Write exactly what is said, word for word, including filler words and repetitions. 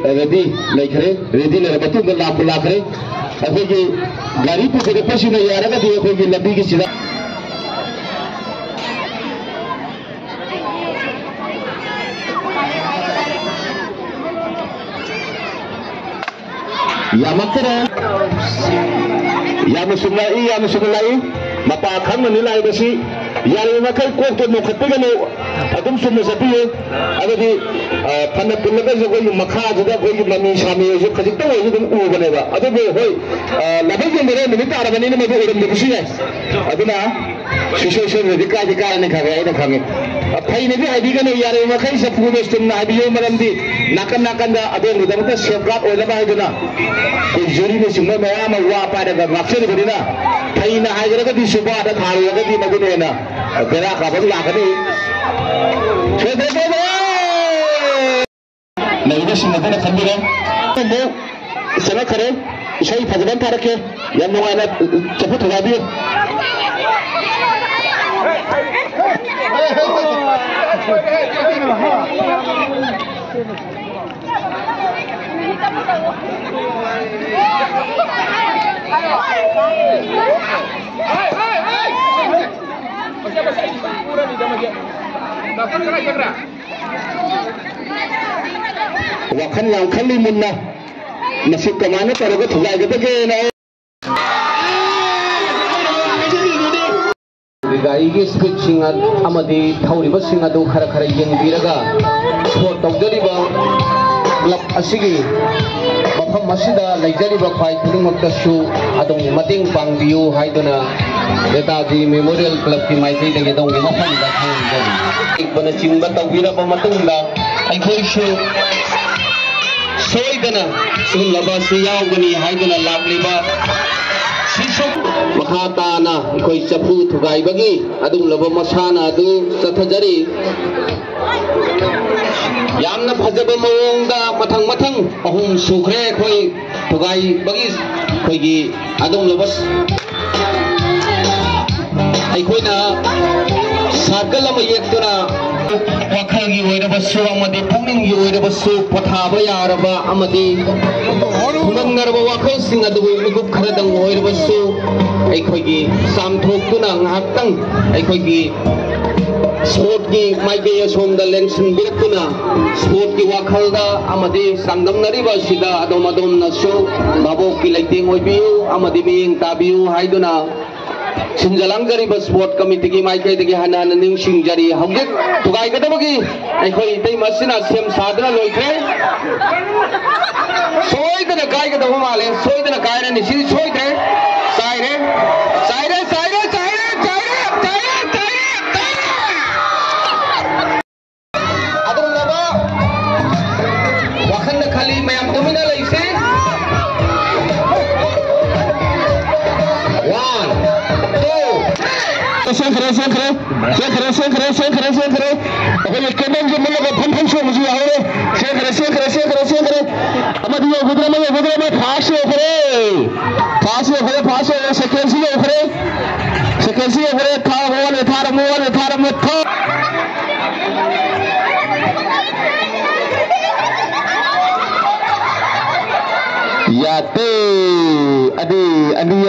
Ready ꯂꯩꯈ꯭ꯔꯦ꯫ Ready ꯂꯩꯔꯕ ꯃꯇꯨꯡꯗ ꯂꯥꯛꯄ ꯂꯥꯛꯈ꯭ꯔꯦ꯫ ꯑꯩꯈꯣꯏꯒꯤ ꯒꯥꯔꯤ ꯄꯨꯈꯠꯂꯛꯄꯁꯤꯡꯅ ꯌꯥꯔꯒꯗꯤ ꯑꯩꯈꯣꯏꯒꯤ ꯂꯝꯕꯤꯒꯤꯁꯤꯗ ꯌꯥꯝꯃꯛꯇꯔꯦ꯫ ꯌꯥꯝꯅ ꯆꯨꯝꯅ ꯂꯥꯛꯏ, ꯌꯥꯝꯅ ꯆꯨꯝꯅ ꯂꯥꯛꯏ꯫ ꯃꯄꯥ ꯈꯪꯅꯅꯤ ꯂꯥꯛꯏꯕꯁꯤ꯫ ꯌꯥꯔꯤꯕ ꯃꯈꯩ ꯀꯣꯛꯇ ꯅꯣꯡꯈꯠꯄꯤꯒꯅꯨ꯫ ꯑꯗꯨꯝ ꯆꯨꯝꯅ ꯆꯠꯄꯤꯌꯨ꯫ ꯍꯥꯏꯕꯗꯤ, ꯑ, ꯐꯅ ꯄꯨꯜꯂꯒꯁꯨ ꯑꯩꯈꯣꯏꯒꯤ ꯃꯈꯥꯁꯤꯗ ꯑꯩꯈꯣꯏꯒꯤ ꯃꯃꯤ ꯁꯥꯃꯤ ꯑꯣꯏꯔꯁꯨ ꯈꯖꯤꯛꯇꯪ ꯑꯣꯏꯔꯁꯨ ꯑꯗꯨꯝ ꯎꯕꯅꯦꯕ꯫ ꯑꯗꯨꯕꯨ ꯍꯣꯏ, ꯑ, ꯂꯥꯏꯕꯛ ꯌꯦꯡꯕꯗ ꯅꯨꯃꯤꯠ ꯇꯥꯔꯕꯅꯤꯅ ꯃꯗꯨ ꯑꯣꯏꯔꯝꯗꯕꯁꯨ ꯌꯥꯏ꯫ ꯑꯗꯨꯅ ꯁꯨꯡꯁꯣꯏ ꯁꯣꯏꯗꯅꯗꯤ ꯀꯥꯏꯗꯤ ꯀꯥꯔꯅꯤ ꯈꯪꯉꯦ, ꯑꯩꯅ ꯈꯪꯉꯦ꯫ ꯑ, ꯐꯩꯅꯗꯤ ꯍꯥꯏꯕꯤꯒꯅꯨ, ꯌꯥꯔꯤꯕ ꯃꯈꯩ ꯆꯐꯨꯗꯣ ꯆꯨꯝꯅ ꯍꯥꯏꯕꯤꯌꯨ, ꯃꯔꯝꯗꯤ ꯅꯥꯀꯟ ꯅꯥꯀꯟꯗ ꯑꯗꯣꯝꯒꯤꯗꯃꯛꯇ safeguard ꯑꯣꯏꯅꯕ ꯍꯥꯏꯗꯨꯅ ꯑꯩꯈꯣꯏ ꯖꯨꯔꯤꯅꯆꯤꯡꯕ ꯃꯌꯥꯝ ꯑꯃ ꯋꯥ ꯄꯥꯏꯔꯒ ꯉꯥꯛꯆꯔꯤꯕꯅꯤꯅ, ꯐꯩꯅ ꯍꯥꯏꯈ꯭ꯔꯒꯗꯤ ꯁꯨꯕꯥꯗ ꯊꯥꯔꯨꯔꯒꯗꯤ ꯃꯗꯨꯅ ꯍꯦꯟꯅ ꯕꯦꯔꯥ ꯀꯥꯕ ꯑꯃ ꯂꯥꯛꯀꯅꯤ꯫ ꯁꯣꯏꯗ꯭ꯔꯦ, ꯁꯣꯏꯗ꯭ꯔꯦ! ꯂꯩꯔꯤꯕꯁꯤꯡ ꯑꯗꯨꯅ ꯈꯟꯕꯤꯔꯣ꯫ ꯑꯃꯨꯛ ꯆꯠꯂꯛꯈꯔꯦ꯫ ꯏꯁꯩ ꯐꯖꯕ ꯑꯃ ꯊꯥꯔꯛꯀꯦ꯫ ꯌꯥꯝ ꯅꯨꯡꯉꯥꯏꯅ ꯆꯐꯨ ꯊꯨꯒꯥꯏꯕꯤꯌꯨ꯫ ꯋꯥꯈꯜ ꯌꯥꯝ ꯈꯜꯂꯤ ꯃꯨꯟꯅ꯫ ꯃꯁꯤ ꯀꯃꯥꯏꯅ ꯇꯧꯔꯒ ꯊꯨꯒꯥꯏꯒꯗꯒꯦꯅ꯫ ꯒꯥꯔꯤꯒꯤ ꯁ꯭ꯄꯤꯗꯁꯤꯡ ꯑ-, ꯑꯃꯗꯤ ꯊꯧꯔꯤꯕꯁꯤꯡ ꯑꯗꯨ ꯈꯔ ꯈꯔ ꯌꯦꯡꯕꯤꯔꯒ, ꯁꯣ ꯇꯧꯖꯔꯤꯕ ꯀ꯭ꯂꯕ ꯑꯁꯤꯒꯤ ꯃꯐꯝ ꯑꯁꯤꯗ ꯂꯩꯖꯔꯤꯕ ꯈ꯭ꯋꯥꯏ ꯈꯨꯗꯤꯡꯃꯛꯇꯁꯨ ꯑꯗꯣꯝꯒꯤ ꯃꯇꯦꯡ ꯄꯥꯡꯕꯤꯌꯨ ꯍꯥꯏꯗꯨꯅ ꯅꯦꯇꯥꯖꯤ ꯃꯦꯃꯣꯔꯤꯌꯦꯜ ꯀ꯭ꯂꯕꯀꯤ ꯃꯥꯏꯀꯩꯗꯒꯤ ꯑꯗꯣꯝꯒꯤ ꯃꯐꯝꯗ ꯈꯪꯍꯟꯖꯔꯤ꯫ ꯄꯤꯛꯄꯅꯆꯤꯡꯕ ꯇꯧꯕꯤꯔꯕ ꯃꯇꯨꯡꯗ ꯑꯩꯈꯣꯏꯁꯨ ꯁꯣꯏꯗꯅ ꯁꯤꯒꯨꯝꯂꯕ ꯑꯁꯤ ꯌꯥꯎꯒꯅꯤ ꯍꯥꯏꯗꯨꯅ ꯂꯥꯛꯂꯤꯕ ꯁꯤꯁꯨ ꯃꯈꯥ ꯇꯥꯅ ꯑꯩꯈꯣꯏ ꯆꯐꯨ ꯊꯨꯒꯥꯏꯕꯒꯤ ꯑꯗꯨꯒꯨꯝꯂꯕ ꯃꯁꯥꯟꯅ ꯑꯗꯨ ꯆꯠꯊꯖꯔꯤ꯫ ꯌꯥꯝꯅ ꯐꯖꯕ ꯃꯑꯣꯡꯗ ꯃꯊꯪ ꯃꯊꯪ ꯑꯍꯨꯝ ꯁꯨꯈ꯭ꯔꯦ ꯑꯩꯈꯣꯏ ꯊꯨꯒꯥꯏꯕꯒꯤ ꯑꯩꯈꯣꯏꯒꯤ ꯑꯗꯨꯒꯨꯝꯂꯕ ꯑꯩꯈꯣꯏꯅ circle ꯑꯃ ꯌꯦꯛꯇꯨꯅ ꯋꯥꯈꯜꯒꯤ ꯑꯣꯏꯔꯕꯁꯨ ꯑꯃꯗꯤ ꯄꯨꯛꯅꯤꯡꯒꯤ ꯑꯣꯏꯔꯕꯁꯨ ꯄꯣꯊꯥꯕ ꯌꯥꯔꯕ ꯑꯃꯗꯤ ꯐꯨꯡꯒꯪꯅꯔꯕ ꯋꯥꯈꯜꯁꯤꯡ ꯑꯗꯨꯕꯨ ꯃꯤꯀꯨꯞ ꯈꯔꯗꯪ ꯑꯣꯏꯔꯕꯁꯨ ꯑꯩꯈꯣꯏꯒꯤ ꯆꯥꯝꯊꯣꯛꯇꯨꯅ ꯉꯥꯏꯍꯥꯛꯇꯪ ꯑꯩꯈꯣꯏꯒꯤ ꯁ꯭ꯄꯣꯔꯠꯀꯤ ꯃꯥꯏꯀꯩ ꯑꯁꯣꯝꯗ ꯂꯦꯡꯁꯤꯟꯕꯤꯔꯛꯇꯨꯅ ꯁ꯭ꯄꯣꯔꯠꯀꯤ ꯋꯥꯈꯜꯗ ꯑꯃꯗꯤ ꯆꯥꯡꯗꯝꯅꯔꯤꯕ ꯑꯁꯤꯗ ꯑꯗꯣꯝ ꯑꯗꯣꯝꯅꯁꯨ ꯚꯥꯕꯣꯛꯀꯤ ꯂꯩꯇꯦꯡ ꯑꯣꯏꯕꯤꯌꯨ ꯑꯃꯗꯤ ꯃꯤꯠꯌꯦꯡ ꯇꯥꯕꯤꯌꯨ ꯍꯥꯏꯗꯨꯅ ꯁꯤꯟꯖ ꯂꯥꯡꯖꯔꯤꯕ ꯁ꯭ꯄꯣꯔꯠ ꯀꯃꯤꯇꯤꯒꯤ ꯃꯥꯏꯀꯩꯗꯒꯤ ꯍꯟꯅ ꯍꯟꯅ ꯅꯤꯡꯁꯤꯡꯖꯔꯤ꯫ ꯍꯧꯖꯤꯛ ꯊꯨꯒꯥꯏꯒꯗꯕꯒꯤ ꯑꯩꯈꯣꯏ ꯏꯇꯩꯃꯁꯤꯅ ꯁꯦꯝ ꯁꯥꯗꯨꯅ ꯂꯣꯏꯈ꯭ꯔꯦ꯫ ꯁꯣꯏꯗꯅ ꯀꯥꯏꯒꯗꯕ ꯃꯥꯜꯂꯦ, ꯁꯣꯏꯗꯅ ꯀꯥꯏꯔꯅꯤ꯫ ꯁꯤꯗꯤ ꯁꯣꯏꯗ꯭ꯔꯦ꯫ ꯆꯥꯏꯔꯦ, ꯆꯥꯏꯔꯦ, ꯆꯥꯏꯔꯦ, ꯆꯥꯏꯔꯦ, ꯆꯥꯏꯔꯦ, ꯆꯥꯏꯔꯦ, ꯆꯥꯏꯔꯦ꯫ ꯑꯗꯨꯒꯨꯝꯂꯕ ꯋꯥꯈꯜꯗ ꯈꯜꯂꯤ꯫ ꯃꯌꯥꯝ ꯇꯨꯃꯤꯟꯅ ꯂꯩꯁꯤ꯫ One, two. ꯆꯦꯟꯈ꯭ꯔꯦ, ꯆꯦꯟꯈ꯭ꯔꯦ, ꯆꯦꯟꯈ꯭ꯔꯦ, ꯆꯦꯟꯈ꯭ꯔꯦ, ꯆꯦꯟꯈ꯭ꯔꯦ, ꯆꯦꯟꯈ꯭ꯔꯦ꯫ ꯑꯩꯈꯣꯏꯒꯤ ꯀꯦꯟꯗꯜꯁꯦ ꯃꯨꯠꯂꯒ ꯐꯝ ꯐꯝ ꯆꯣꯡꯕꯁꯨ ꯌꯥꯎꯔꯦ꯫ ꯆꯦꯟꯈ꯭ꯔꯦ, ꯆꯦꯟꯈ꯭ꯔꯦ, ꯆꯦꯟꯈ꯭ꯔꯦ, ꯆꯦꯟꯈ꯭ꯔꯦ꯫ ꯑꯃꯗꯤ ꯌꯧꯒꯗ꯭ꯔꯥ, ꯑꯃ ꯌꯧꯒꯗ꯭ꯔꯥ, ꯑꯃ ꯐꯥꯁ ꯌꯧꯈ꯭ꯔꯦ꯫ ꯐꯥꯁ ꯌꯧꯈ꯭ꯔꯦ, ꯐꯥꯁ ꯌꯧꯈ꯭ꯔꯦ, ꯁꯦꯀꯦꯟꯁꯤ ꯌꯧꯈ꯭ꯔꯦ꯫ ꯁꯦꯀꯦꯟꯁꯤ ꯌꯧꯈ꯭ꯔꯦ, ꯊꯥꯔꯝꯃꯣ, ꯋꯥꯠꯂꯦ, ꯊꯥꯔꯝꯃꯣ, ꯋꯥꯠꯂꯦ, ꯊꯥꯔꯝꯃꯣ, ꯊꯥ-, ꯌꯥꯗꯦ꯫ ꯑꯅꯤ, ꯑꯅꯤ꯫